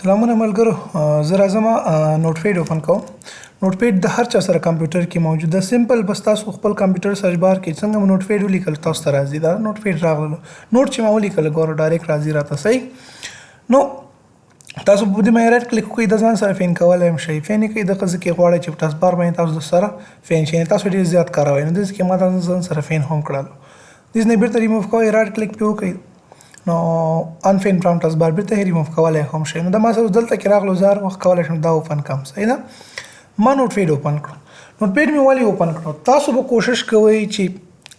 سلامونه ملګرو، زه راځم، نوټ پیډ اوپن کوم. نوټ پیډ د هر چا سره کمپیوټر کې موجود ده. سمپل بس تاسو خپل کمپیوټر سرچ بار کې څنګه مو نوټ پیډ ولیکل، تاسو ته راځي. دا نوټ پیډ راغللو، نوټ چې ما ولیکل، ګوره ډایرکټ راځي راته. صحیح، نو تاسو په دې باندې رایټ کلیک وکړئ، د ځان سره فین کولای هم شئ. فین یې کړئ، دغه ځکه غواړئ چې په ټاسک بار باندې تاسو د سره فین شئ، تاسو ډېر زیات کاروئ. نو دې کې ما د ځان سره فین هم کړل. دې نه بیرته ریموو کوئ، رایټ کلیک پې وکړئ، نو ان فین فرام ټاسک بار، بیرته یې ریموو کولای هم شئ. نو دا ما سره دلته کې راغلو، زه هر وخت کولای شم دا اوپن کړم. صحیح ده، ما نوټ پیډ اوپن کړو. نوټ پیډ مې ولې اوپن کړو؟ تاسو به کوشش کوئ چې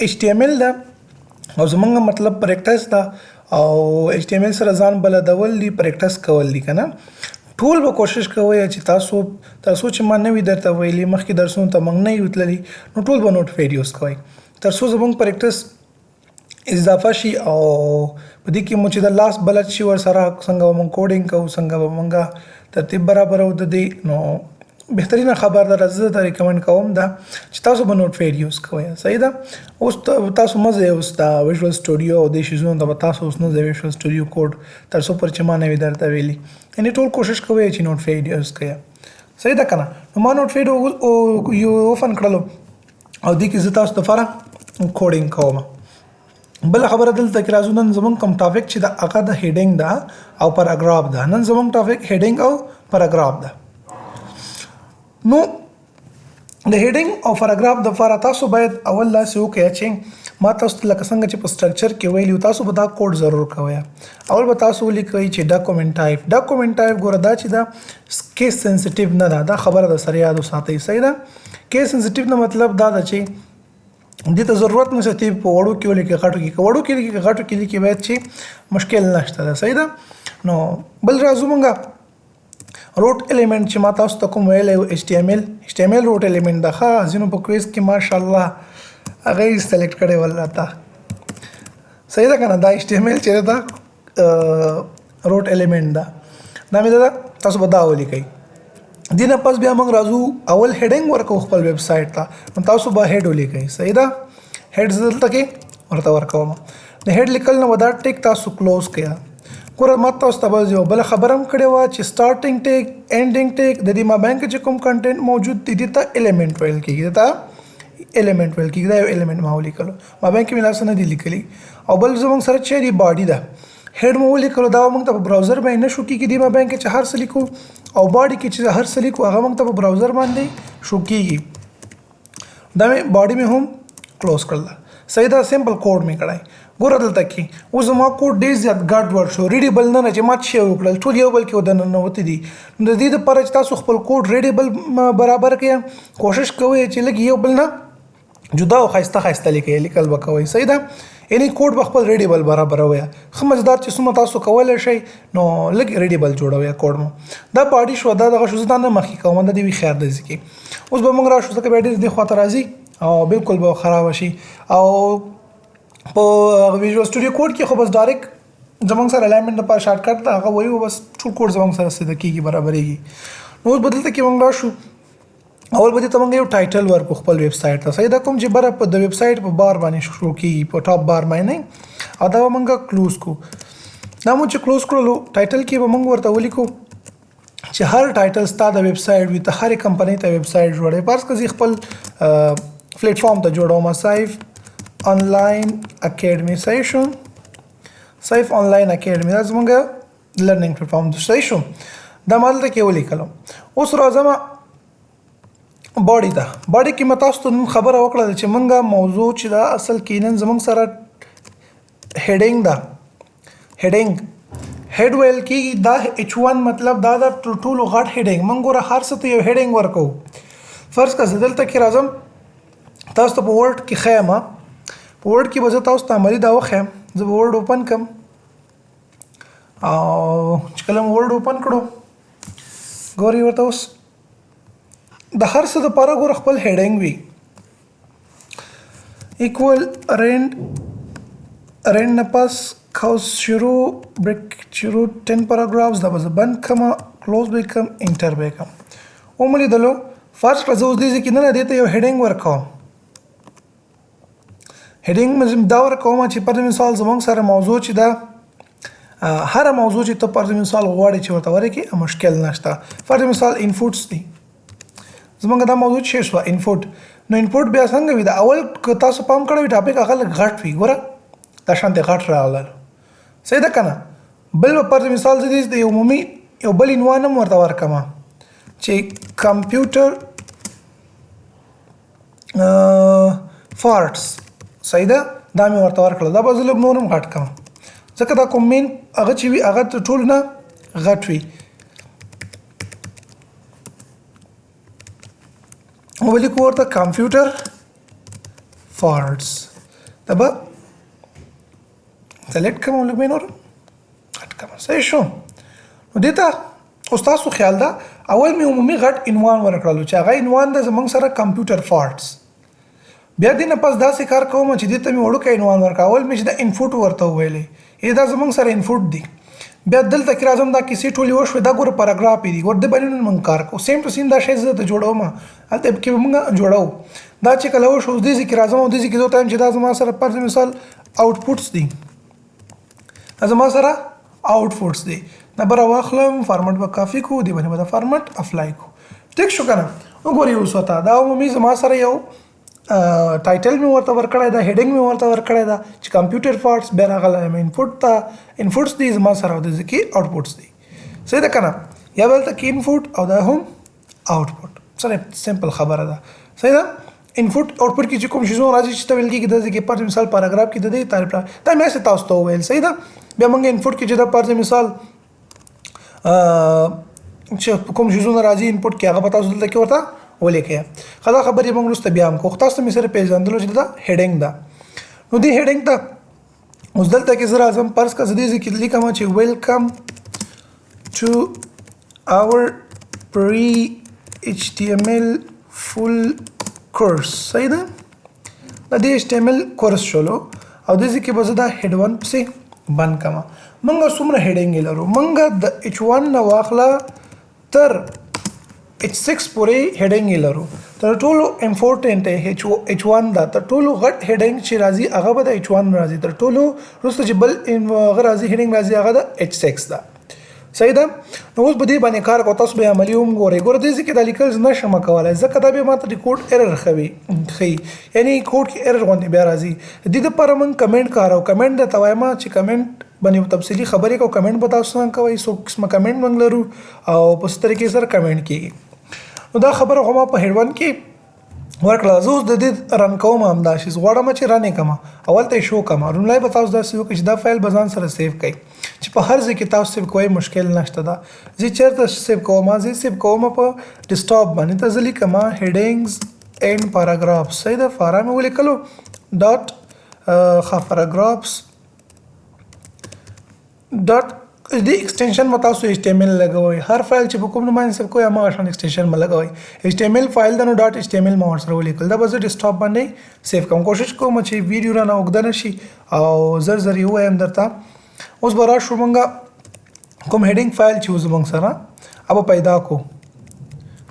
ایچ ټي ایم ایل ده او زمونږ مطلب پریکټس ده او ایچ ټي ایم ایل سره ځان بلدول دي، پریکټس کول دي کنه. ټول به کوشش کوئ چې تاسو تر څو چې ما نوي درته ویلي، مخکې درسونو ته موږ نه یو تللي، نو ټول به نوټ پیډ یوز کوئ تر څو زمونږ پریکټس اضافه شي او په دې کې مو چې د لاس بلد شي ورسره، څنګه به موږ کوډینګ کوو، څنګه به موږ ترتیب برابرو د دې. نو بهترینه خبر ده، زه درته ریکمنډ کوم دا چې تاسو به نوټ پیډ یوز کوئ. صحیح ده، اوس تاسو مه ځئ اوس دا ویژوال سټوډیو او دې شیزونو ته به تاسو اوس نه ځئ، ویژوال سټوډیو کوډ، تر څو پورې چې ما نه وي درته ویلي. یعنې ټول کوشش کوئ چې نوټ پیډ یوز کړئ. صحیح ده که نه؟ نو ما نوټ پیډ یو اوپن کړلو او دې کې زه تاسو دپاره کوډینګ کوم. بل خبره دلته کې راځو، نن زمونږ کوم ټاپک چې د هغه د هیډینګ ده او پاراګراف ده. نن زمونږ ټاپک هیډینګ او پاراګراف ده. نو د هیډینګ او پاراګراف د لپاره تاسو باید اول داسې وکړئ چې ما تاسو ته لکه څنګه چې په سټرکچر کې ویلي، تاسو به دا کوډ ضرور کوئ. اول به تاسو ولیکئ چې ډاکومنټ ټایپ. ډاکومنټ ټایپ، ګوره دا چې دا کیس سنسیټیو نه ده، دا خبره د سره یاد وساتئ. صحیح ده، کیس سنسیټیو نه مطلب دا ده چې دې ته ضرورت نشته چې په وړو کې ولیکې، غټو کې، وړو کې لیکې، غټو کې لیکې، باید چې مشکل نشته ده. صحیح ده، نو بل راځو مونږه روټ الیمنټ چې ما تاسو ته کوم ویلی و، ایچ ټي ایم ایل، ایچ ټي ایم ایل روټ الیمنټ ده. ښه، ځینو په کویز کې ماشاءالله هغه یې سلیکټ کړی ول راته. صحیح ده که نه؟ دا ایچ ټي ایم ایل چې ده روټ الیمنټ ده، دا مې ده، تاسو به دا ولیکئ. دې نه پس بیا موږ راځو، اول هیډینګ ورکو خپل ویب سایټ ته، نو تاسو به هیډ ولیکئ. صحیح ده، هیډ زه دلته کې ورته ورکوم. د هیډ لیکل نه به دا ټیک تاسو کلوز کړئ. ګوره ما تاسو ته بس یو بله خبره هم کړې وه چې سټارټینګ ټیک، اینډینګ ټیک، د دې مابین کې چې کوم کنټینټ موجود دی، دې ته الیمنټ ویل کېږي. دې ته الیمنټ ویل کېږي. دا یو الیمنټ ما ولیکلو، مابین کې مې لا څه نه دي لیکلي. او بل زموږ سره چې دی باډي ده، هیډ مو ولیکلو، دا موږ ته په براوزر باندې نه شو کېږي. دې مابین کې چې هر څه لیکو او باډي کې چې هر څه لیکو، هغه موږ ته په براوزر باندې شو کېږي. دا مې باډي مې هم کلوز کړله. صحیح ده، سمپل کوډ مې کړی. ګوره دلته کې اوس زما کوډ ډېر زیات ګډ وډ شو، ریډیبل نه چې ما څه وکړل، ټول یو بل کې ودننوتي دي. نو د دې لپاره چې تاسو خپل کوډ ریډیبل برابر کړئ، کوشش کوئ چې لږ یو بل نه جدا او ښایسته ښایسته لیکئ، لیکل به کوئ. صحیح ده، یعنی کوډ به خپل ریډیبل برابروئ. ښه مزیدار چې څومره تاسو کولی شئ، نو لږ ریډیبل جوړوئ کوډ مو. دا باډي شو، دا دغه شو، زه دا نه مخکې کوم، دا دې وي خیر دی. ځکه اوس به موږ راشو، ځکه بیا ډېر دې خواته راځي او بالکل به خراب شي. او په ویژوال سټوډیو کوډ کې خو بس ډایرکټ زمونږ سره الاینمنټ لپاره شارټ کټ ده، هغه وایو، بس ټول کوډ زمونږ سره سیده کېږي، برابرېږي. نو اوس به دلته کې موږ راشو، اول به دې ته موږ یو ټایټل ورکړو خپل ویب سایټ ته. صحیح ده، کوم چې بره په د ویب سایټ په بار باندې شروع کېږي، په ټاپ بار باندې، او دا به موږ کلوز کړو. دا مو چې کلوز کړلو، ټایټل کې به موږ ورته ولیکو چې هر ټایټل ستا د ویب سایټ وي، ته هرې کمپنۍ ته ویب سایټ جوړوې. فرض کړه زه خپل پلیټفارم ته جوړوم، سیف آنلاین اکیډمي. صحیح شو، سیف آنلاین اکیډمي، دا زمونږ لرنینګ پلیټفارم دی. صحیح شو، دا ما دلته کې ولیکلو. اوس راځم باډي ته. باډي کې ما تاسو ته نن خبره وکړه چې مونږه موضوع چې دا اصل کې نن زمونږ سره هیډینګ ده، هیډینګ هډ ویل کېږي. دا ایچ 1 مطلب دا ده تر ټولو غټ هیډینګ. مونږ ګوره هر څه ته یو هیډینګ ورکوو. فرض کړه زه دلته کې راځم، تاسو ته په ورډ کې ښیم، په ورډ کې به زه تاسو ته عملي دا وښیم. زه به ورډ اوپن کړم او چې کله مو ورډ اوپن کړو، ګورئ ورته اوس د هر څه دپاره ګوره خپل هیډینګ وي. ایکول رینډ، رینډ نه پس قوس شروع، بریک شروع، 10 پاراګرافز، دا به زه بند کړم، کلوز به یې کړم، انټر به یې کړم. ومو لیدلو. فرض کړه زه اوس دې ځای کې نه دې ته یو هیډینګ ورکوم. هیډینګ مې دا ورکوم چې پر مثال زموږ سره موضوع چې ده هره موضوع چې ته فرض مثال غواړې چې ورته ورکې، مشکل نشته. فرض مثال inputs دي، زمونږ دا موضوع چې شوه input، نو input بیا څنګه وي؟ دا اول که تاسو پام کړی وي، topic هغه لږ غټ وي. ګوره، دا شانتې غټ راغلل، صحیح ده که نه؟ بل به فرض مثال زه دې د یو عمومي یو بل عنوان هم ورته ورکړم چې کمپیوټر faults، صحیح ده؟ دا مې ورته ورکړل. دا به زه لږ نور هم غټ کړم، ځکه دا کوم main هغه چې وي، هغه تر ټولو نه غټ وي. ولیکو ورته کمپیوټر faults. دا به select کړم، لږ مې نور غټ کړم. صحیح شو. نو دې ته اوس تاسو خیال ده، اول مې عمومي غټ عنوان ورکړلو چې هغه عنوان ده زمونږ سره کمپیوټر faults. بیا دې نه پس داسې کار کوم چې دې ته مې وړوکی عنوان ورکړ. اول مې چې د input ورته وویلې، ای دا زمونږ سره input دی. بیا دلته کې راځم، دا کیسې ټولې وشوې. دا ګوره، پاراګراف دي، ګوره، دې باندې نن موږ کار کوو. same to same دا شی زه درته جوړوم، هلته کې به موږ جوړوو. دا چې کله وشو، اوس دې ځای کې راځم او دې ځای کې زه ورته وایم چې دا زما سره فرض مثال outputs دي، دا زما سره outputs دي. دا به راواخلم، فارمټ به کافي کو، دې باندې به دا format apply کو. ټیک شو که نه؟ وګورئ اوس ورته دا عمومي زما سره یو title مې ورته ورکړی ده، heading مې ورته ورکړی ده چې کمپیوټر faults. بیا راغلی یم input ته، inputs دي زما سره او دې ځای کې outputs دي. صحیح ده که نه؟ یا دلته کې input او دا هم output سره، simple خبره ده. صحیح ده؟ input output کې چې کوم شیزونه راځي چې ته ویل کېږي، د ځای کې فرض مثال پاراګراف کې د دې تعریف را، دا مې هسې تاسو ته وویل. صحیح ده؟ بیا موږ input کې چې دا فرض مثال چې کوم شیزونه راځي input کې، هغه به تاسو دلته کې ورته ولیکئ. ښه، دا خبرې موږ وروسته بیا هم کوو، خو تاسو ته مې سره پېژندلو چې دا heading ده. نو دې heading ته اوس دلته کې زه راځم. فرض کړه زه دې ځای کې لیکم چې welcome to our pre HTML full course. صحیح ده؟ دا دې HTML course شولو او دې ځای کې به زه دا head 1 پسې بند کړم. موږ څومره heading لرو؟ موږ د H1 نه واخله تر H6 پورې heading لرو. تر ټولو important H1 ده. تر ټولو غټ heading چې راځي، هغه به د H1 راځي. تر ټولو وروسته چې بل هغه راځي، heading راځي، هغه د H6 ده. صحیح ده؟ نو اوس به دې باندې کار کوو، تاسو به عملي هم ګورئ. ګوره، دې ځای کې دا لیکل زه نه شم کولی، ځکه دا بیا ماته د code error ښیي، یعنی کوډ کې error غوندې بیا راځي. د دې دپاره موږ کمنټ کارو. کمنټ درته وایم چې کمنټ باندې تفصیلي خبرې کوو. کمنټ به تاسو څنګه کوئ، څو قسمه کمنټ موږ لرو او په څه طریقې سره کمنټ کېږي. نو دا خبره خو ما په head 1 کې ورکړه. زه اوس د دې run کوم، همدا شیز غواړم چې run یې کړم، اول ته یې شو کړم. لومړی به تاسو داسې وکړئ چې دا فایل به ځان سره save کړئ، چې په هر ځای کې تاسو save کوئ، مشکل نشته ده. زه چېرته save کوم؟ زه save کوم په desktop باندې. ته زه لیکم headings and paragraphs. صحیح ده؟ فارا مې ولیکلو dot، ښه، paragraphs dot. دې extension به تاسو HTML لګوئ. هر فایل چې په کوم نوم باندې save کوئ، هماغه شان extension به لګوئ. HTML فایل ده، نو .HTML ما ورسره ولیکل. دا به زه desktop باندې save کوم. کوشش کوم چې ویډیو رانه اوږده نه شي او زر زر یې ووایم درته. اوس به راشو، موږ کوم heading فایل چې و زموږ سره، هغه به پیدا کو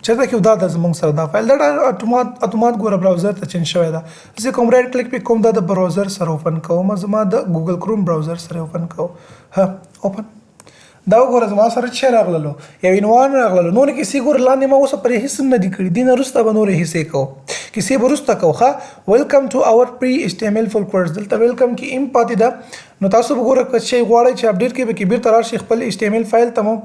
چېرته کې. دا ده زموږ سره دا فایل، دا اتومات ګوره browser ته change شوی ده. زه کوم right click پې کوم، دا د browser سره open کوم، زما د Google Chrome browser سره open کوم. ها، open. دا وګوره، زما سره چې راغللو یو عنوان راغللو. نورې کیسې ګوره لاندې ما اوسه پرې هېڅ هم نه دي کړي. دې نه وروسته به نورې حصې کوو، کیسې به وروسته کوو. ښه، welcome to our pre HTML full course. دلته welcome کې ام پاتې ده. نو تاسو به ګوره که چې غواړئ چې update کړئ به کې، بېرته راشئ خپل HTML فایل ته مو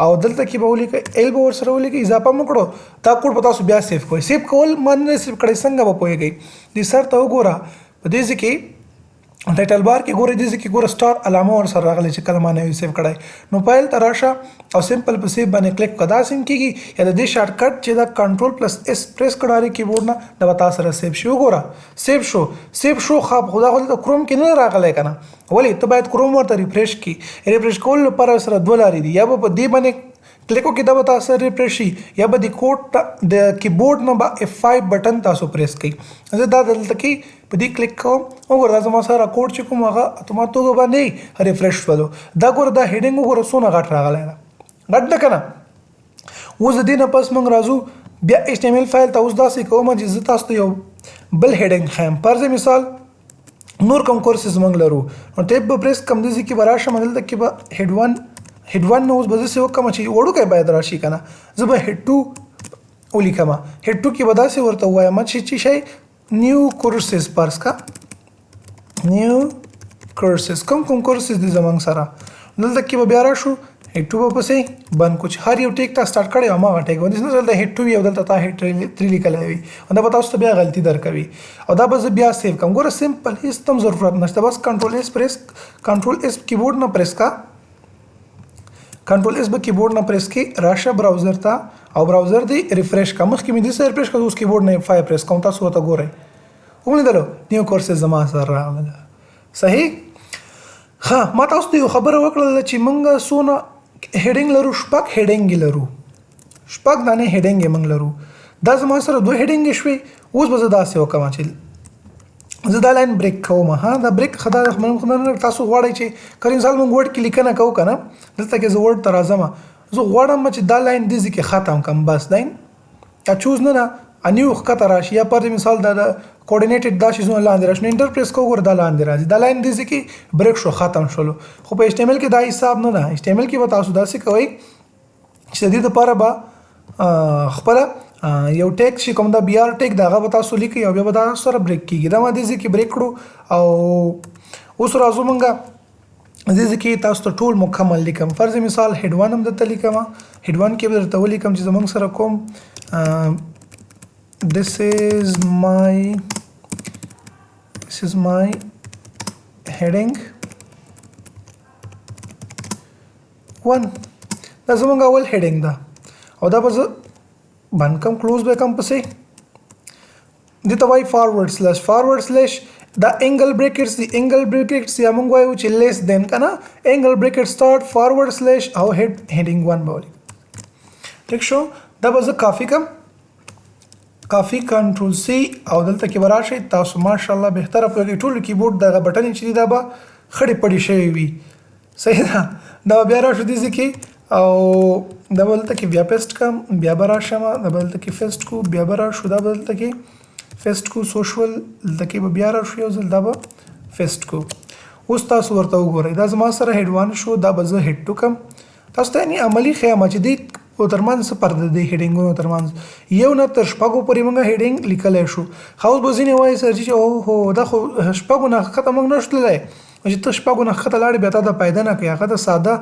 او دلته کې به ولیکئ، ال به ورسره ولیکئ، اضافه مو کړو. دا کوډ به تاسو بیا save کوئ. save کول ما نه save کړی، څنګه به پوهېږئ؟ دې سر ته وګوره، په دې ځای کې title bar کې ګوره، دې ځای کې ګوره، star علامه ورسره راغلی چې کله ما نوی save کړی. نو فایل ته راشه او simple په save باندې کلیک کړه، داسې هم کېږي، یا د دې shortcut چې دا control plus S press کړه ډایرکټ کیبورډ نه، دا به تا سره save شي. وګوره، save شو، save شو. ښه، خو دا خو دلته کروم کې نه راغلی که نه؟ ولې؟ ته باید کروم ورته refresh کړي. refresh کولو لپاره سره دوه لارې دي: یا به په دې باندې کلیک وکړئ، دا به تاسو سره refresh شي، یا به د کوډ د کیبورډ نه به F5 button تاسو press کړئ. زه دا دلته کې په دې کلیک کوم، وګوره، دا زما سره کوډ چې کوم هغه اتومات توګه باندې refresh شولو. دا ګوره، دا heading وګوره څونه غټ راغلی ده، غټ ده که نه؟ اوس د دې نه پس موږ راځو بیا HTML فایل ته. اوس داسې کوم چې زه تاسو ته یو بل heading ښیم. فرض مثال نور کوم کورسز موږ لرو، نو ټیپ به پریس کم، دې کې به راشم، دلته کې به هډ 1، هډ 1 نو اوس به زه څه وکړم چې وړوکی باید راشي که نه، زه به هډ 2 ولیکم. هډ 2 کې به داسې ورته ووایم چې چې شی نیو کورسز، فرض کا نیو کورسز، کوم کوم کورسز دي زمونږ سره. دلته کې به بیا راشو، هډ 2 به پسې بند کو چې هر یو ټیک تا سٹارټ کړی هماغه ټیک باندې نه، دلته هډ 2 وي او دلته تا هډ 3 لیکلی وي، او دا به تاسو ته بیا غلطي درکوي، او دا به زه بیا سیو کوم. ګوره سمپل، هیڅ تم ضرورت نشته، بس کنټرول اس پریس، کنټرول اس کیبورډ نه پریس کا، کنټرول اس به کیبورډ نه پریس کې، راشه براوزر ته او براوزر دی ریفرش کا. مخکې مې دې سره ریفرش کړ، اوس کیبورډ نه اف 5 پریس کوم، تاسو ورته ګورئ، ولیدلو نیو کورسز زما سره راغله. صحیح. ښه، ما تاسو ته یو خبره وکړله چې موږ څونه هډینګ لرو؟ شپږ هډینګ لرو، شپږ دانې هډینګ موږ لرو. دا زما سره دوه هډینګ شوې. اوس به زه داسې وکړم چې زه دا لاین بریک کوم. ها، دا بریک خدا تاسو غواړئ چې کله مثال موږ ورډ کې لیکنه کوو که نه، دلته کې زه ورډ ته راځم، زه غواړم چې دا لاین دې ځای کې ختم کړم، بس لاین دا چوز نه نه انیو ښکته راشي، یا پر مثال دا کوارډینیټډ دا شیزونه لاندې راشي، نو انټر پریس کوو، ګوره دا لاندې راځي، دا لاین دې ځای کې بریک شو، ختم شولو. خو په ایچ ټي ایم ایل کې دا حساب نه ده. ایچ ټي ایم ایل کې به تاسو داسې کوئ چې د دې دپاره به خپله یو ټیک چې کوم دا بي آر ټیک د هغه به تاسو لیکئ او بیا به دا سره بریک کېږي. دا ما دې ځای کې بریک کړو او اوس راځو مونږ دې ځای کې تاسو ته ټول مکمل لیکم. فرض مثال هډ 1 هم درته لیکم، هډ 1 کې به درته ولیکم چې زمونږ سره کوم this is my this is my heading 1. دا زمونږ اول هډینګ ده او دا به زه بند کم، کلوز به کم پسې. دې ته وایي فارورډ سلیش، فارورډ سلیش دا انګل بریکټس دي، انګل بریکټس یا موږ وایو چې لیس دین که نه، انګل بریکټ سٹارټ فارورډ سلیش او هډینګ 1 به ولیکم. ټیک شو. دا به زه کافي کم، کافي کنټرول سی، او دلته کې به راشئ تاسو ماشاءالله بهتره پوهېږئ، ټول کیبورډ دغه بټنې چې دي دا به خړې پړې شوې وي. صحیح ده. دا به بیا راشو دې ځای کې او دا به دلته کې بیا پیسټ کړم، بیا به راشم، دا به دلته کې پیسټ کړو، بیا به راشو، دا به دلته کې پیسټ کړو، څو شول، دلته کې به بیا راشو یو ځل، دا به پیسټ کړو. اوس تاسو ورته وګورئ، دا زما سره هډ 1 شو، دا به زه هډ 2 کړم. تاسو ته یعنې عملي ښیم چې دې په ترمنځ څه فرق دی، دې هډینګونو ترمنځ یو نه تر شپږو پورې موږ هډینګ لیکلی شو. ښه، اوس به ځینې وایي سر چې اوهو دا خو شپږو نه ښکته موږ نه شو تللی، چې ته شپږو نه ښکته لاړې بیا تا ته فایده نه کوي. هغه د ساده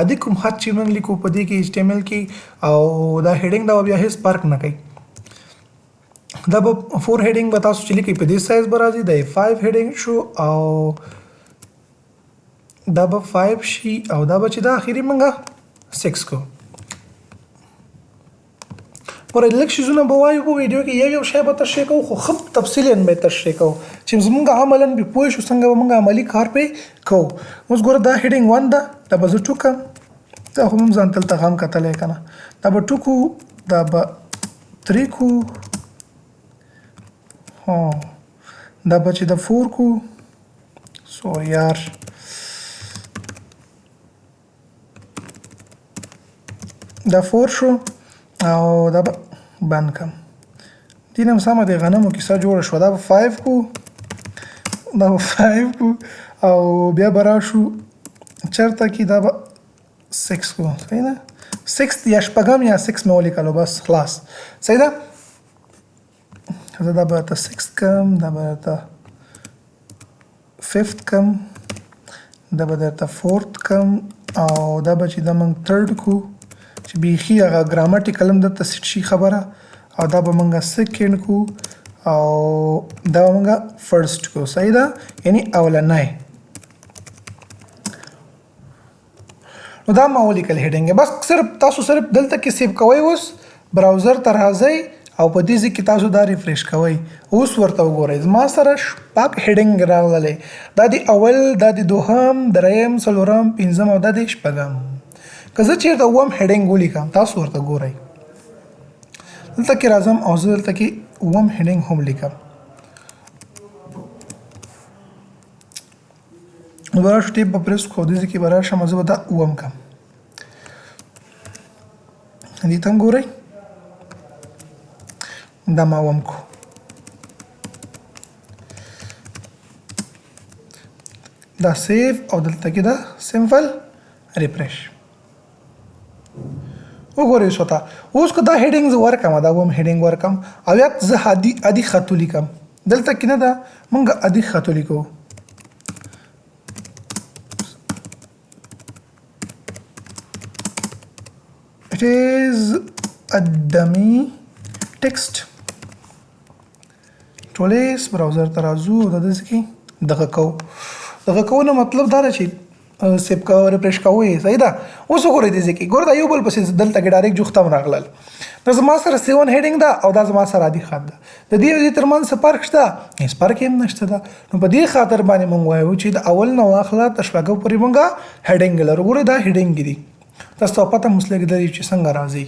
عادي کوم خط چې موږ لیکو په دې کې ایچ ټي ایم ایل کې او دا هډینګ دا به بیا هېڅ فرق نه کوي. دا به 4 هډینګ به تاسو چې لیکئ په دې سایز به راځي، دا یې 5 هډینګ شو او دا به 5 شي او دا به چې دا اخري موږ 6 کو. ګورئ لږ شیزونه به وایو په ویډیو کې، یو یو شی به تشریح کوو، خو ښه تفصیلاً به یې تشریح کوو چې زموږ عملاً پرې پوه شو څنګه به موږ عملي کار پرې کوو. اوس ګوره دا هډینګ 1 ده، دا به زه ټوکم، دا خو موږ ځان دلته غم کتلی که نه، دا به ټوکو، دا به 3 کو، دا به چې د 4 کو، سوري یار، دا 4 شو او دا به بند کړم. دې نه هم سمه د غنمو کیسه جوړه شوه. دا به 5 کو، دا به 5 کو او بیا به راشو چېرته کې، دا به 6 کو. صحیح ده، 6 یا شپږم یا 6 مې ولیکلو، بس خلاص. صحیح ده. زه دا به درته 6 کړم، دا به درته 5 کړم، دا به درته 4 کړم او دا به چې دا موږ 3 کو چې بیخي هغه ګرامټیکل هم درته سیټ شي خبره، او دا به موږ 2 کو او دا به موږ 1 کو. صحیح ده، یعنی اولنی. نو دا ما ولیکل هډینګ. بس صرف تاسو صرف دلته کې سیو کوئ، اوس براوزر ته راځئ او په دې ځای کې تاسو دا ریفرش کوئ. اوس ورته وګورئ، زما سره شپږ هډینګ راغللی، دا دی اول، دا دی دوهم، دریم، څلورم، پنځم او دا دی شپږم. که زه چېرته اووم هډینګ ولیکم، تاسو ورته ګورئ، دلته کې راځم او زه دلته کې اووم هډینګ هم لیکم. نو به راشو ټیپ به پریس کړو، دې ځای کې به راشم، زه به دا اووم کړم. دې ته هم ګورئ، دا ما اووم کړو. دا سیو او دلته کې دا سمپل ریفرش وګورئ اوس ورته. اوس که دا هیډینګ زه ورکم، دا وم هیډینګ ورکم او یا زه عادي خط ولیکم، دلته کې نه ده مونږ عادي خط ولیکو. It is a dummy text. ټولیس براوزر ته راځو او د دې کې دغه کوو. دغه کوو نه مطلب دا ده چې سیب کوو، ریفرش کوو یې، صحیح ده. اوس وګورئ دې ځای کې ګوره دا یو بل پسې دلته کې ډایرکټ جوخت هم راغلل. دا زما سره 7 هیډینګ ده او دا زما سره عادي خط ده. د دې او دې ترمنځ څه فرق شته؟ هېڅ فرق یې هم نشته ده. نو په دې خاطر باندې مونږ وایو چې د اول نه واخله تر شپږم پورې مونږ هیډینګ لرو. ګورئ دا هیډینګ دي، تاسو ته پته هم اوس لګېدلې چې څنګه راځي.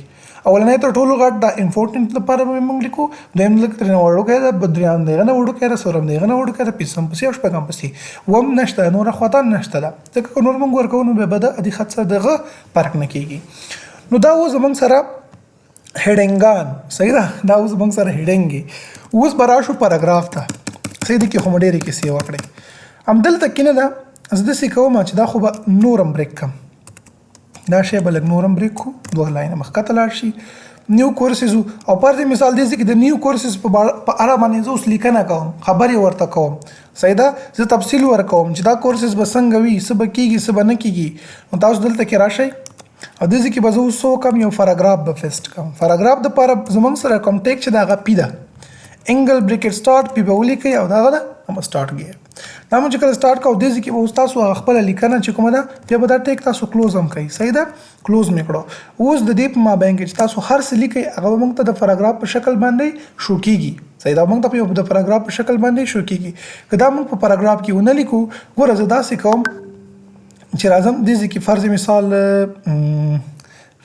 اولنی تر ټولو غټ دا امپورټنټ لپاره به موږ لیکو، دویم لږ ترېنه وړوکی ده، دریم د هغه نه وړوکی ده، څلورم د هغه نه وړوکی ده، پنځم پسې او شپږم پسې. اووم نشته، نوره خواته نشته ده، ځکه که نور موږ ورکوو نو بیا به د عادي خط سره دغه فرق نه کېږي. نو دا و زموږ سره هیډینګان، صحیح ده. دا اوس زموږ سره هیډینګ دی. اوس به راشو پاراګراف ته، صحیح دی، کې خو مو ډېرې کیسې وکړې. همدلته کې نه ده زه داسې کوم چې دا خو به نور هم بریک کړم، دا شی به لږ نور هم بریک کړو، دوه لاینه مخکته لاړ شي. نیو کورسز او فرض مثال دې چې د نیو کورسز په اړه باندې زه اوس لیکنه کوم، خبرې ورته کوم، صحیح ده. زه تفصیل ورکوم چې دا کورسز به څنګه وي، څه به کېږي، څه به نه کېږي. نو تاسو دلته کې راشئ او دې ځای کې به زه اوس څه وکړم، یو پاراګراف به پیسټ کړم. پاراګراف دپاره زموږ سره کوم ټیک چې د هغه پی ده، انګل بریکټ سټارټ پی به ولیکئ او دغه ده هم سټارټ ګیر. دا مونږ چې کله سټارټ کوو دې ځای کې به اوس تاسو هغه خپله لیکنه چې کومه ده بیا به دا ټیک تاسو کلوز هم کوئ، صحیح ده. کلوز مې کړو. اوس د دې په مابین کې چې تاسو هر څه لیکئ هغه به مونږ ته د پاراګراف په شکل باندې شو کېږي، صحیح ده. مونږ ته په یو د پاراګراف په شکل باندې شو کېږي. که دا مونږ په پاراګراف کې ونه لیکو، ګوره زه داسې کوم چې راځم دې ځای کې فرض مثال،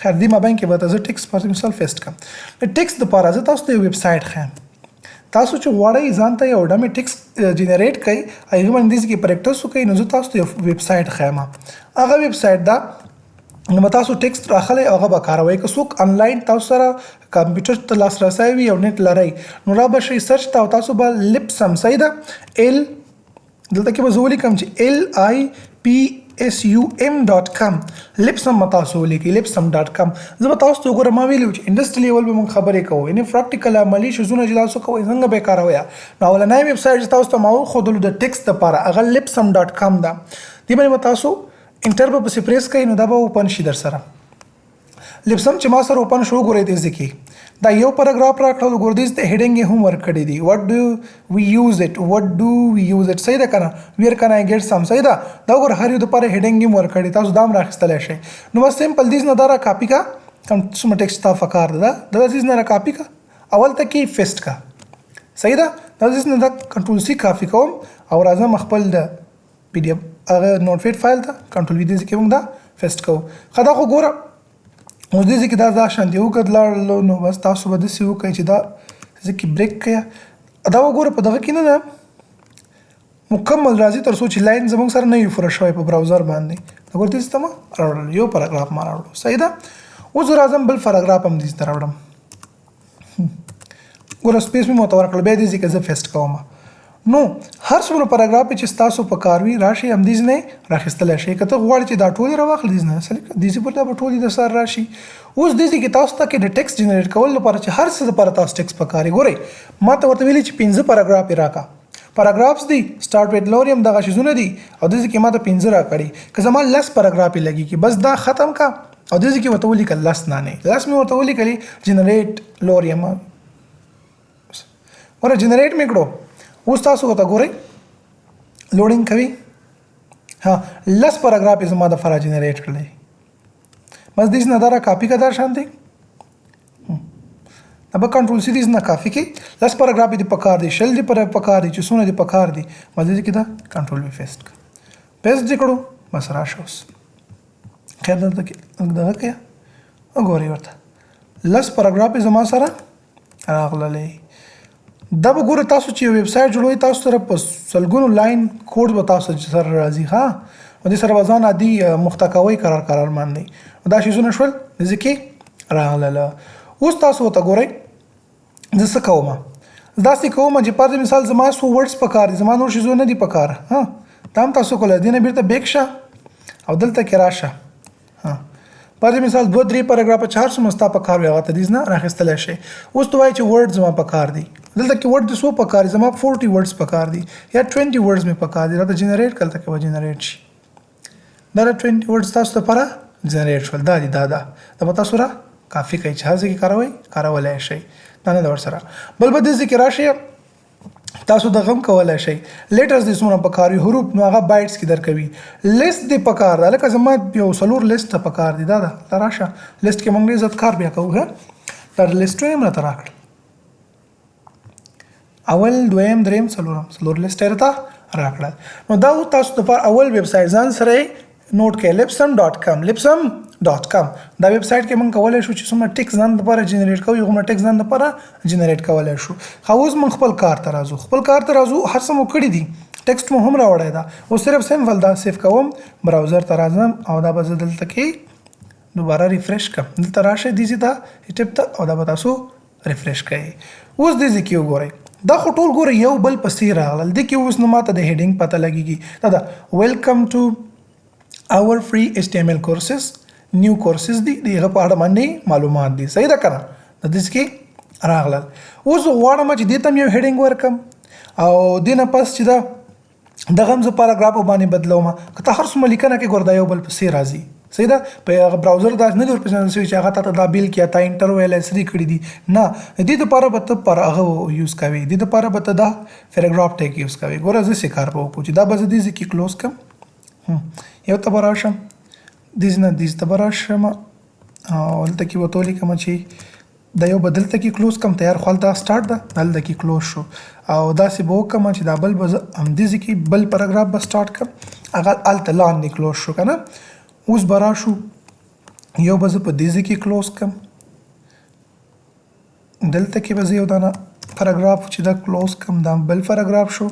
خیر دې مابین کې به ته زه ټیکس فرض مثال پیسټ کړم. د ټیکس دپاره زه تاسو ته یو ویب سایټ ښیم. تاسو چې غواړئ ځان ته یو ډمې ټیکس جنریټ کړئ، هغې باندې دې ځای کې پریکټس وکړئ، نو زه تاسو ته یو ویب سایټ ښیم. هغه ویب سایټ ده، نو به تاسو ټیکس راخلئ او هغه به کاروئ. که څوک انلاین تاسو سره کمپیوټر ته لاسرسی وي او نت لرئ، نو را به شئ سرچ ته او تاسو به لیپسم، صحیح ده، ال دلته کې به زه ولیکم چې ال آی پی اس یو ایم ډاټ کام، لیپسم به تاسو ولیکئ، لیپسم ډاټ کام. زه به تاسو ته وګورم، ما ویلي وو چې انډسټري لیول به موږ خبرې کوو، یعنې پریکټیکل عملي شیزونه چې تاسو کوئ څنګه به یې کاروئ. نو اولنی ویب سایټ چې تاسو ته ما وښودلو د ټیکس دپاره هغه لیپسم ډاټ کام ده. دې باندې به تاسو انټر به پسې پریس کړئ، نو دا به اوپن شي در سره. لیپسم چې ما سره اوپن شو، وګورئ دې ځای کې دا یو پاراګراف راکړل. وګورئ دې ته هیډینګ یې هم ورکړی دی، وات ډو وی یوز اټ، وات ډو وی یوز اټ، صحیح ده که نه، ویر کین آی ګیټ سم، صحیح ده. دا وګوره هر یو دپاره هیډینګ یې هم ورکړی، تاسو دا هم راخیستلی شئ. نو بس سمپل دې نه دا را کاپي کا، کوم څومره ټیکسټ تا پکار ده، دا دې نه را کاپي کا، اول ته کې پیسټ کا، صحیح ده. دا دې نه دا کنټرول سی کاپي کوم او راځم خپل د پی ډي اف هغه نوټ پیډ فایل ته، کنټرول وی دې ځای کې موږ دا پیسټ کوو. ښه دا خو ګوره اوس دې ځای کې دا دا شان دی اوږد لاړلو، نو بس تاسو به داسې وکړئ چې دا ځای کې بریک کړئ. دا وګوره په دغه کې نه ده مکمل راځي تر څو چې لاین زموږ سره نه وي پوره شوی په براوزر باندې. دا ګوره دې ځای ته ما راوړل، یو پاراګراف ما راوړلو، صحیح ده. اوس زه راځم بل پاراګراف هم دې ځای ته راوړم. ګوره سپیس مې ورته ورکړل، بیا دې ځای کې زه پیسټ کوم. نو هر څومره پاراګراف چې ستاسو په کار وي راشي همدې ځای نه یې راخیستلی شئ. که ته غواړې چې دا ټول یې راواخلې، دې ځای نه سلیکټ کړه، دې ځای پورې دا به ټول یې در سره راشي. اوس دې ځای کې تاسو ته کې د ټیکس جنریټ کولو لپاره چې هر څه لپاره تاسو ټیکس په کار یې، ګورئ ما ته ورته ویلي چې 5 پاراګراف یې راکړه. پاراګرافس دي، سټارټ ویت لوریم دغه شیزونه دي، او دې ځای کې ما ته 5 راکړي. که زما 10 پاراګراف یې لګېږي، بس دا ختم کړه او دې ځای کې ورته ولیکه 10 نانې، 10 مې ورته ولیکلې، جنریټ لوریم. ګوره جنریټ مې کړو. اوس تاسو ورته ګورئ لوډینګ کوي، ها 10 پاراګراف یې زما دپاره جنریټ کړلی. بس دې نه دا را کاپي کړه، دا شان دی، دا به کنټرول سي دې نه کافي کړي. 10 پاراګراف دې پکار دی، 20 دې پکار دی، چې څونه دې پکار دی. بس دې کې دا کنټرول وي پیسټ کړه، پیسټ دې کړو، بس راشه اوس. خیر دلته کې لږ دغه کړه، وګورئ ورته 10 پاراګراف یې زما سره راغللی. دا به ګوره تاسو چې یو ویب سایټ جوړوئ، تاسو سره په سلګونو لاین کوډ به تاسو سره راځي، ها، او دې سره به ځان عادي مخته کوئ قرار قرار باندې. دا شیزونه شول دې ځای کې راغلله. اوس تاسو ورته ګورئ زه څه کوم. داسې کوم چې فرض مثال زما څو ورډز پکار دي، زما نور شیزونه نه دي پکار، ها، دا هم تاسو کولای دینه بیرته بیک شه او دلته کې راشه. ها، پر مثال دوه درې پاراګراف چې هر څومره ستا په کار وي هغه ته دې نه راخیستلی شي. اوس ته وایې چې ورډ زما په کار دي، دلته کې ورډ د څو په کار دي؟ زما 40 ورډز په کار دي یا 20 ورډز مې په کار دي، راته جنریټ کړه، دلته کې به جنریټ شي. دا 20 ورډز تاسو لپاره جنریټ شول. دا دي، دا دا دا به تاسو را کافي کوي چې هر ځای کې کاروئ کارولی شئ. دا نه ده ورسره بل به دې ځای کې راشئ، تاسو د غم کولای شئ. لیټرز دې څومره پکار وي حروف، نو هغه بایټس کې درکوي. لیست دې پکار ده، لکه زما یو څلور لیست ته پکار دي. دا ده، دا راشه لیست کې موږ ډېر زیات کار بیا کوو. ښه، دا لیستونه یې هم راته راکړل، اول دویم دریم څلورم، څلور لیست یې راته راکړل. نو دا و تاسو دپاره اول ویب سایټ، ځان سره یې نوټ کړئ، lipsum.com، lipsum.com. دا ویب سایټ کې موږ کولای شو چې څومره ټیکس ځان دپاره جنریټ کوو، هغومره ټیکس ځان دپاره جنریټ کولای شو. ښه، اوس موږ خپل کار ته راځو، خپل کار ته راځو. هر څه مو کړي دي، ټیکسټ مو هم راوړی ده. اوس صرف سمپل دا سیف کوم، براوزر ته راځم او دا به زه دلته کې دوباره ریفرش کړم. دلته راشئ دې ځای ته، دې ټپ ته، او دا به تاسو ریفرش کړئ. اوس دې ځای کې وګورئ، دا خو ټول ګورئ یو بل پسې راغلل. دې کې اوس نو ماته د هیډینګ پته لګېږي. دا ده ویلکم ټو اور فری ایچ ټي ایم ایل کورسز، نیو کورسز دي، د هغه په اړه باندې معلومات دي. صحیح ده که نه؟ د دې کې راغلل. اوس زه غواړم چې دې ته هم یو هیډینګ ورکړم او دې نه پس چې دا دغه هم زه پاراګراف باندې بدلوم. که ته هر څومره لیکنه کې ګوره دا یو بل پسې راځي. صحیح ده، په هغه براوزر داسې نه دی ورپېژندل شوی چې هغه تا ته دا بیل کړي، تا انټر ویلی څه دې کړي دي. نه، د دې دپاره به ته پر هغه یوز کوې، دې دپاره به ته دا پاراګراف ټیګ یوز کوې. ګوره زه څه کار به وکړو چې دا به زه دې ځای کې کلوز کړم، یو ته به راشم، دې ځای نه دې ځای ته به راشم او دلته کې به ورته ولیکم چې دا یو به دلته کې کلوز کړم، تیار خو هلته سټارټ ده، دلته کې کلوز شو. او داسې به وکړم چې دا بل به زه همدې ځای کې بل پاراګراف به سټارټ کړم، هغه هلته لاندې کلوز شو که نه. اوس به راشو، یو به زه په دې ځای کې کلوز کړم، دلته کې به زه یو دانه پاراګراف چې دا کلوز کړم، دا بل پاراګراف شو.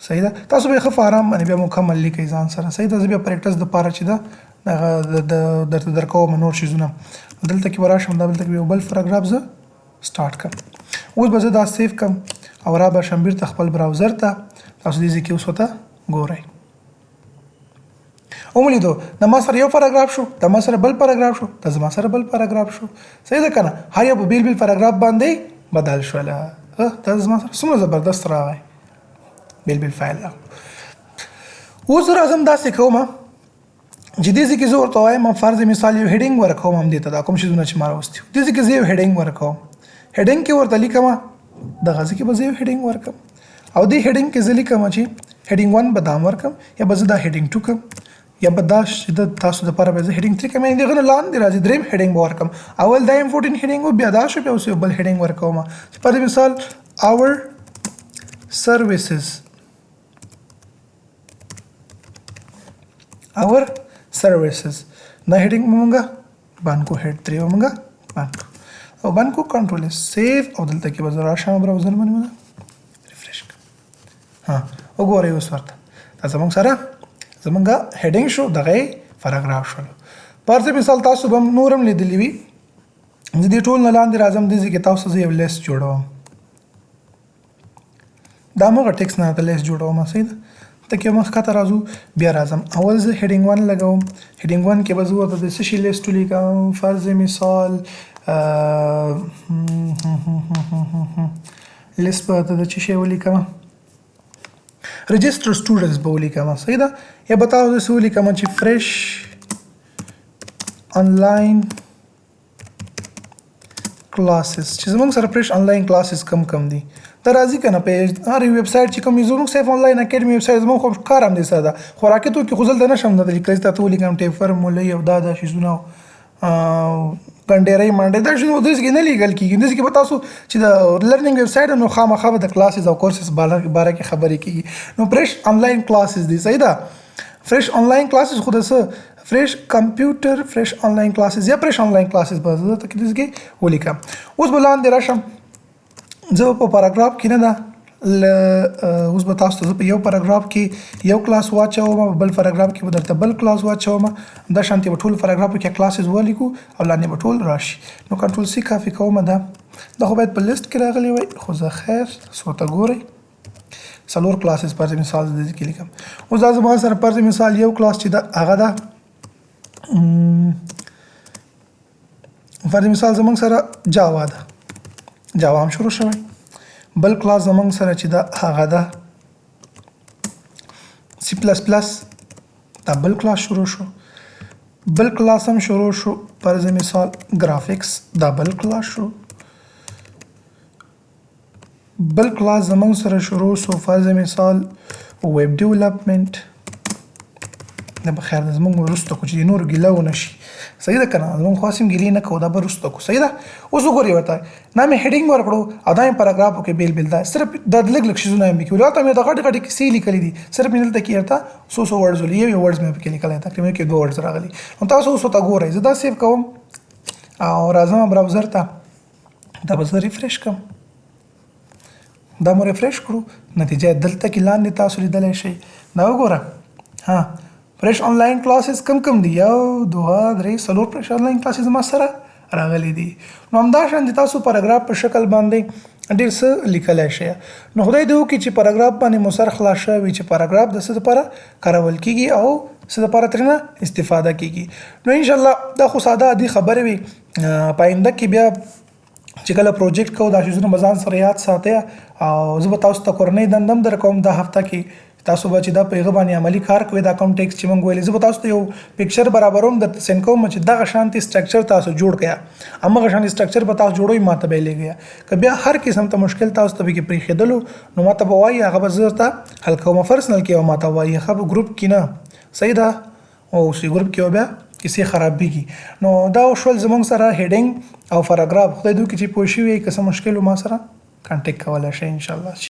صحیح ده، تاسو به ښه په آرام باندې بیا مکمل لیکئ ځان سره. صحیح ده، زه بیا پریکټس دپاره چې ده دغه درته درکوم نور شیزونه. دلته کې به راشم، دا دلته کې یو بل پاراګراف زه سټارټ کړم. اوس به زه دا سیف کړم او را به شم بیرته خپل براوزر ته. تاسو دې ځای کې اوس ورته ګورئ. ومو لیدو د ما سره یو پاراګراف شو، د ما سره بل پاراګراف شو، د زما سره بل پاراګراف شو. صحیح ده که نه؟ هر یو په بېل بېل پاراګراف باندې بدل شول. دا زما سره څومره زبردست راغی، بېل بېل فایل راغی. اوس زه راځم داسې کوم چې دې ځای کې زه ورته وایم، فرض مثال یو هیډینګ ورکوم هم دې ته، دا کوم شیزونه چې ما راوستي دې ځای کې زه یو هیډینګ ورکوم. هیډینګ کې ورته لیکم، دغه ځای کې به زه یو هیډینګ ورکم او دې هیډینګ کې زه لیکم چې هیډینګ 1 به دام ورکم، یا به زه دا هیډینګ 2 کم، یا به دا چې د تاسو دپاره به زه هیډینګ 3 کم، یعنې د هغه نه لاندې راځي دریم هیډینګ به ورکم. اول دا ایم 14 هیډینګ و، بیا دا شو، بیا اوس یو بل هیډینګ ورکوم چې فرض مثال اور سرویسز، اور سرویسز، دا هیډینګ به مونږه بانکو، هیډ 3 به مونږه بانکو او بانکو کنټرول سیو، او دلته کې به زه راشم براوزر باندې به ریفرش کړم. ها، وګورئ اوس ورته دا زمونږ سره زمونږ هیډینګ شو، دغه یې پاراګراف شول. فرض مثال تاسو به نور هم لیدلي وي. زه دې ټول نه لاندې راځم، دې ځای کې تاسو زه یو لیست جوړوم، دا همغه ټیکس نه راته لیست جوړوم. صحیح ده، ته کې مخ ښکته راځو، بیا راځم اول زه هیډینګ 1 لګوم. هیډینګ 1 کې به زه ورته د څه شي لیست ولیکم؟ فرض مثال، لیست به ورته د څه شي ولیکم؟ رجسټر سټوډنټس به ولیکم. صحیح ده، یا به تاسو داسې ولیکم چې فریش انلاین کلاسز، چې زموږ سره فریش انلاین کلاسز کم کم دي، دا راځي که نه په هر یو ویب سایټ چې کوم زموږ سیف انلاین اکیډمي ویب سایټ زموږ خو کار هم دې سره ده، خوراکي توکي خو زه دلته نه شم درته لیکلی، زه تاته ولیکم ټیفر مولۍ او دا دا شیزونه ګنډېرۍ منډۍ دا شیزونه داسې کې نه لیکل کېږي. داسې کې به تاسو چې د لرنینګ ویب سایټ نو خامخا به د کلاسز او کورسز باره کې خبرې کېږي. نو فریش انلاین کلاسز دي. صحیح ده، فریش انلاین کلاسز خو د څه فریش کمپیوټر، فریش انلاین کلاسز یا فریش انلاین کلاسز به زه درته کې داسې کې ولیکم. اوس به لاندې راشم، زه به په پاراګراف کې نه ده اوس به تاسو ته زه په یو پاراګراف کې یو کلاس واچوم، په بل پاراګراف کې به درته بل کلاس واچوم، دا شانتې به ټول پاراګرافو کې کلاسز ولیکو او لاندې به ټول راشي. نو کنټرول سی کافي کوم، دا خو باید په لیست کې راغلی وای، خو زه خیر تاسو ورته ګورئ. څلور کلاسز فرض مثال زه دې کې لیکم. اوس دا زما سره فرض مثال یو کلاس چې ده هغه ده، فرض مثال زمونږ سره جاوا ده، جاوا هم شروع شوی. بل کلاس زمونږ سره چې ده هغه ده سی پلس پلس، دا بل کلاس شروع شو. بل کلاس هم شروع شو، فرض مثال ګرافکس، دا بل کلاس شو. بل کلاس زمونږ سره شروع شو، فرض مثال ویب ډیولپمنټ. دا به خیر ده، زمونږ وروسته کو چې نور ګیله ونه شي. صحیح ده که نه؟ زمونږ خو هسې هم ګیلې نه کوو، دا به وروسته کو. صحیح ده. اوس وګورئ ورته دا مې هډینګ ورکړو او دا مې پاراګراف کې بېل بېل ده، صرف دا لږ لږ څیزونه مې پکې ولیکل. هلته مې د غټې غټې کیسې لیکلې دي، صرف مې دلته کې ورته څو څو ورډز ولیکل، یو یو ورډز مې پکې لیکلی، تقریبا کې دوه ورډز راغلي. نو تاسو اوس ورته ګورئ، زه دا سیو کوم او راځم براوزر ته، دا به زه ریفرش کړم. دا مو ریفرش کړو، نتیجه دلته کې لاندې تاسو لیدلی شئ. دا وګوره، ها فریش آنلاین کلاسز کم کم دي، 1 2 3 4 فریش آنلاین کلاسز ما سره راغلي دي. نو همداشان د تاسو پاراګراف په شکل باندې ډېر څه لیکلی شئ. نو خدای دې وکړي چې پاراګراف باندې مو سر خلاص شوی وي چې پاراګراف د څه لپاره کارول کېږي او څه لپاره ترېنه استفاده کېږي. نو انشاءالله دا خو ساده عادي خبرې وي، په آینده کې بیا چې کله پروجیکټ کوو دا شیزونه به ځان سره یاد ساتئ، او زه به تاسو ته کورنۍ دنده هم درکوم دا هفته کې، تاسو به چې دا په هغه باندې عملي کار کوئ، دا کوم ټیکس چې موږ ویلي، زه به تاسو ته یو پکچر برابروم درته سینډ کوم چې دغه شانتې سټرکچر تاسو جوړ کړئ، هماغه شانتې سټرکچر به تاسو جوړوئ، ما ته به یې لېږئ. که بیا هر قسم ته مشکل تاسو ته پکې پرېښېدلو نو ما ته به وایي، هغه به زه درته حل کوم، پرسنل کې به ما ته وایي، ښه به ګروپ کې نه، صحیح ده، او چې ګروپ کې به بیا کیسې خرابېږي. نو دا شول زموږ سره هډینګ او پاراګراف. خدای دې وکړي چې پوه شوي یئ، که څه مشکل و ما سره کانټیکټ کولی شئ انشاءالله.